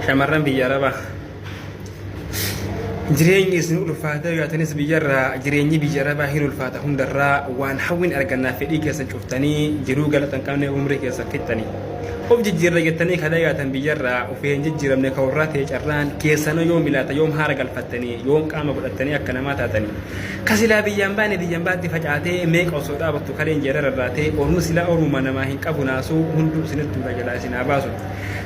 Shamarran biyya Arabaa. Jireenyi isin ulfaatee yaatanis biyyarraa jireenyi biyya Arabaa hin ulfaata hundarraa waan hawwin argannaa fedhii keessan cuftanii jiruu galata hin qabne umrii keessan fixxanii. Of jijjiirra jettanii kalee yaatan biyyarraa ofii hin jijjiiramne ka warraa ta'e carraan keessanoo yoom ilaata yoom haara galfattanii yoom qaama godhattanii akka namaa taatanii. Ka silaa biyyaan baane biyyan baatti facaatee meeqa osoo dhaabattu kaleen jeera rarraatee ormi silaa ormuma namaa hin qabu naasuu hunduu isinitti duula jalaa isin haa baasu.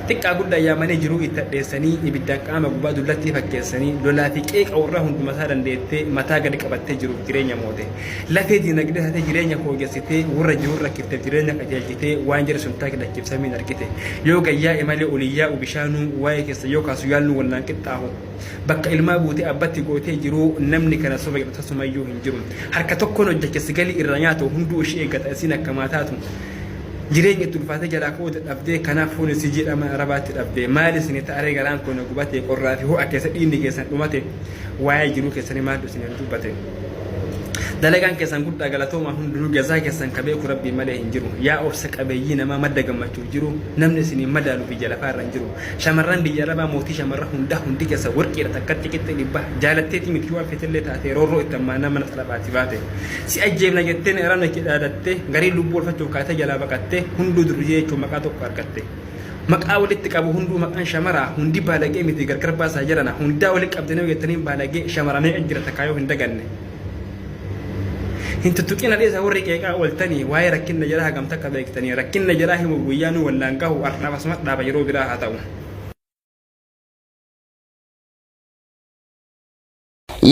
Xiqqaa guddaan yaamanii jiruu itti hadheessanii ibiddaan qaama gubaa dullattii fakkeessanii lolaa fi qeeqa warraa hundumasaa dandeettee mataa gadi qabattee jiruuf jireenya moote. Lafee diinagdee taatee jireenya fooyyessitee warra jiruun rakkifteef jireenya qajeelchitee waan jara sun taake dachiif samiin argite. Yoo gayyaa'e malee ol hin yaa'u bishaanuu waa'ee keessa yoo kaasu yaalnuu wal naan qixxaahu. Bakka ilmaa buutee abbatti gootee jiruu namni kana soba jedhu tasumayyuu hin jiru. Harka tokkoon hojjechesi galii irraa nyaatu hunduu ishee eeggata isiin akkamaa taatu. Jireenya itti ulfaatee jalaa ka'uu dadhabdee kanaaf foon isii jiidha mana arabaatti dhabde. Maal isin ta'aree garaan koo na gubate qorraa fi ho'a keessa dhiigni keessan dhumate waa'ee jiruu keessanii maaltu isin hin dubbate. Dalagaan keessan guddaa galatoomaa hundinuu jazaa keessan ka beeku rabbii malee hin jiru. Yaa obsa qabeeyyii namaa madda gammachuuf jiru namni isiniin madaalu biyya lafaa irra hin jiru. Shamarran biyya arabaa mootii shamarran hundaa hundi keessa warqiidha takkatti qixxee dhibbaa jaalatteetii miti waan feetellee taatee roorroo itti hammaannaa mana xalabaati baate. Si ajjeefna jettee arabna kee dhaadatte garii lubbuu olfachuuf kaatee jalaa baqatte hunduu durriyyee jechuun maqaa tokko argatte. Maqaa walitti qabu hunduu maqaan shamaraa hundi baalagee miti gargar baasaa jarana hundaa walitti qabdanii yoo jettaniin baalagee shamara meeqa jira takkaa yoo hin daganne. Hin tuttuqina dhiisa warri qeeqaa ooltanii waa'ee rakkinna jaraa hagam takka beektanii rakkinna jaraa himuuf guyyaa nu wallaan gahu har'aaf asuma dhaaba yeroo biraa haa ta'u.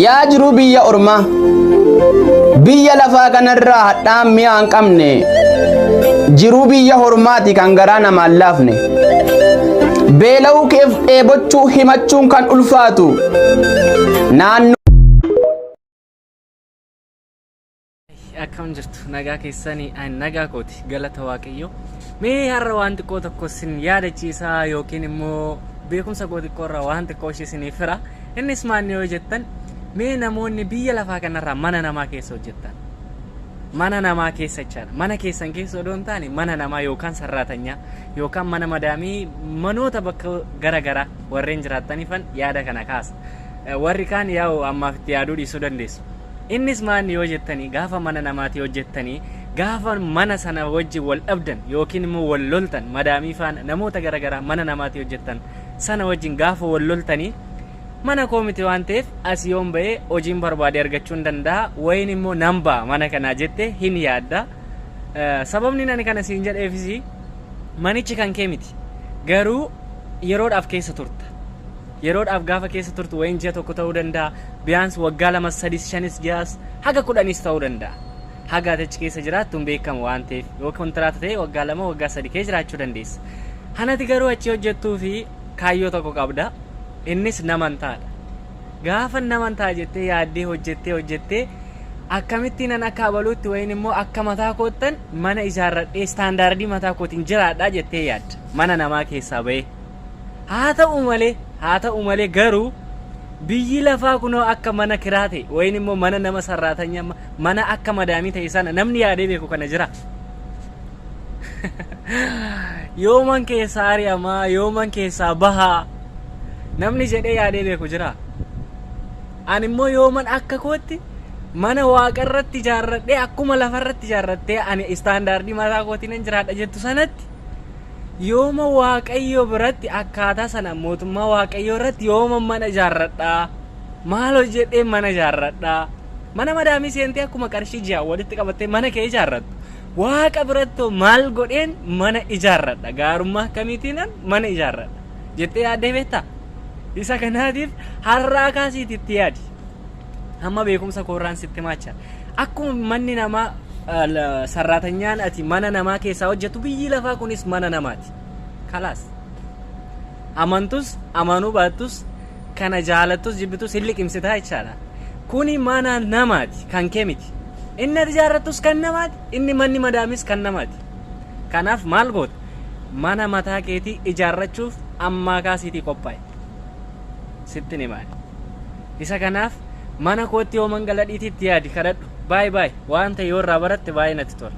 Yaa jiruu biyya ormaa biyya lafaa kanarraa hadhaan mi'a hin qabne jiruu biyya hormaati kan garaa namaan laafne beela'uu keef dheebochuu himachuun kan ulfaatu naannoo. Akkam jirtu nagaa keessanii ani nagaa kooti galata waaqayyo. Mee har'a waan xiqqoo tokko isin yaadachiisaa yookiin immoo beekumsa koo xiqqoo irraa waan xiqqoo ishee isiniif fira. Innis maal yoo jettan mee namoonni biyya lafaa kanarraa mana namaa keessa hojjettan. Mana namaa keessa jechaadha. Mana keessan keessa odoo hin taane mana namaa yookaan sarraatanyaa yookaan mana madaamii manoota bakka gara garaa warreen jiraattaniifan yaada kana kaasa. Warri kaan yaa'u ammaaf itti yaaduu dhiisuu dandeessu. Innis maanni yoo jettanii gaafa mana namaatii hojjettanii gaafa mana sana wajjin wal dhabdan yookiin immoo wal loltan madaamii faana namoota garaagaraa mana namaatii hojjettan sana wajjin gaafa wal loltanii mana koo miti waan ta'eef as yoon ba'ee hojiin barbaade argachuu hin danda'a wayin immoo nan ba'a mana kanaa jette hin yaadda. Sababni ani kana siin jedheefis manichi kan kee miti garuu yeroodhaaf keessa turta. Yeroodhaaf gaafa keessa turtu wayin ji'a tokko ta'uu danda'a, biyaans waggaa lamas, sadis, shanis, ja'as, haga kudhaniis ta'uu danda'a. Haga ati achi keessa jiraattu hin beekamu waan ta'eef yoo kontiraata ta'e waggaa lama, waggaa sadi kee jiraachuu dandeessa. Hanati garuu achi hojjettuu fi kaayyoo tokko qabda. Innis naman taadha. Gaafa naman ta'a jettee yaaddee hojjettee hojjettee akkamittiin an akka abaluutti wayin immoo akka mataa koottan mana ijaarradhee istaandaardii mataa kootiin jiraadha jettee yaadda. Mana namaa keessaa bahee. Haa ta'u malee, haa ta'u malee garuu biyyi lafaa kunoo akka mana kiraa ta'e wayin immoo mana nama sarraatanya mana akka madaamii ta'e sana namni yaadee beeku kana jira. Yooman keessaa ari'amaa, yooman keessaa bahaa namni jedhee yaadee beeku jira. Ani immoo yooman akka kootti mana waaqa irratti ijaarradhee akkuma lafa irratti ijaarrattee ani istaandaardii mataa kootiin nan jiraadha jettu sanatti Yooma Waaqayyo biratti akkaataa sana mootummaa Waaqayyoo irratti yooma mana ijaarradhaa? Maal hojjedhee mana ijaarradhaa? Mana madaamii seentee akkuma qarshii ji'a walitti qabattee mana kee ijaarrattu. Waaqa birattoo maal godheen mana ijaarradha? Gaarummaa akkamiitiinan mana ijaarradha? Jettee yaaddee beektaa? Isa kanaatiif har'aa kaasiiti itti yaadi. Hamma beekumsa koorraan sitti maacha. Akkuma manni namaa sarraatanyaan ati mana namaa keessaa hojjettu biyyi lafaa kunis mana namaati. Kalaas. Amantus amanuu baattus kana jaalattus jibbitus hin liqimsitaa jechaadha. Kuni mana namaati kan kee miti. Inni ati ijaarrattus kan namaati inni manni madaamis kan namaati. Kanaaf maal goota? Mana mataa keetii ijaarrachuuf ammaa kaasiitii qophaa'e. Sitti ni maali. Isa kanaaf mana kootti yooman gala dhiitii itti yaadi kadhadhu. Baay baay waan ta'e yoo irraa baratte baay'ee natti tola.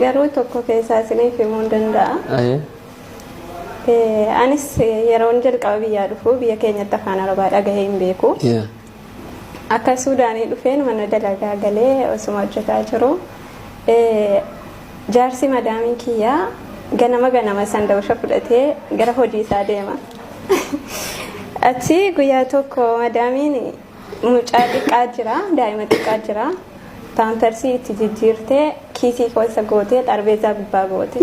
Garuu tokko keessaa isiniif himuu hin danda'a. Anis yeroon jalqaba biyyaa dhufu biyya keenyatti afaan Arabaa dhagahee hin beeku. Akka Suudaanii dhufeen mana dalagaa galee osuma hojjetaa jiru. Jaarsi madaamii kiyyaa ganama ganama sandawusha fudhatee gara hojii isaa deema. Achi guyyaa tokko madaamiin mucaa xiqqaa jira, daa'ima xiqqaa jira. Paampersii itti jijjiirtee kiisii keessa gootee xarbeezaa gubbaa goote.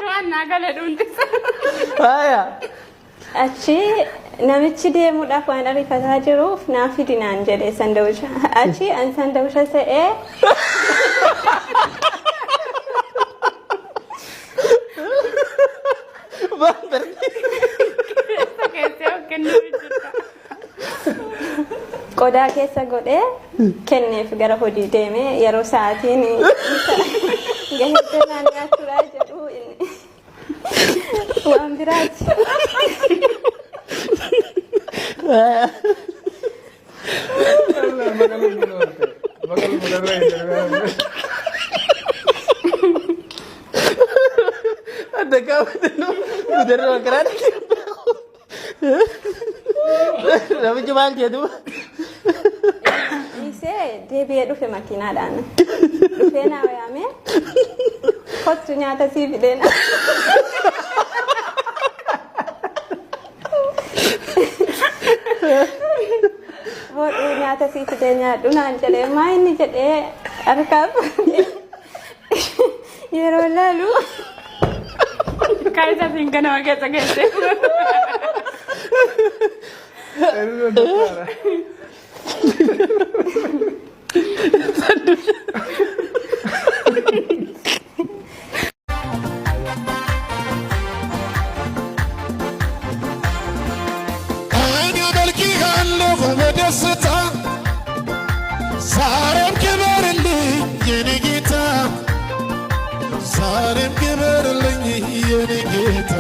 Waan naa gale dhuunfisa. Haya. Achi namichi deemuudhaaf waan ariifataa jiruuf naa fidi naan jedhe sandawusha. Achi an sandawusha se'ee Keessa keessee of kennuu jirta. Qodaa keessa godhee kenneef gara hojii deeme yeroo sa'aatiin gahee jennaan nyaachuudhaa jedhu inni waan biraati. Adda qaama gudarra karaa Namichi maal jedhu? Dhiisee deebi'ee dhufe makiinaadhaan. Dhufee naa wayaamee kottu nyaata sii fideen. Hodhuu nyaata sii fidee nyaadhu naan jedhee maa inni jedhee harkaa fuudhee yeroo laalu Kan isa siin ganama keessa geesse. እኔ አመልክሃለሁ በደስታ ዛሬም ክበርልኝ የኔ ጌታ ዛሬም ክበርልኝ የኔ ጌታ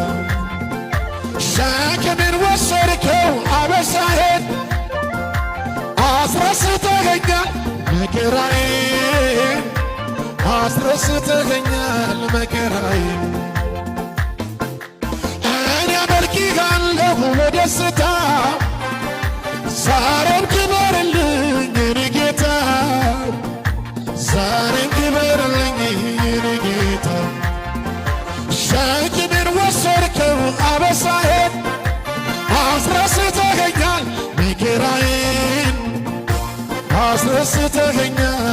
ሸክሜን ወሰድከው አበሳዬን አስረስተኸኛል መከራዬን አስረስተኸኛል መከራዬን እኔ አመልክሃለሁ በደስታ ዛሬም ክበርልኝ የኔ ጌታ ዛሬም ክበርልኝ የኔ ጌታ ሸክሜን ወሰድከው አበሳዬን አስረስተኸኛል መከራዬን አስረስተኸኛል።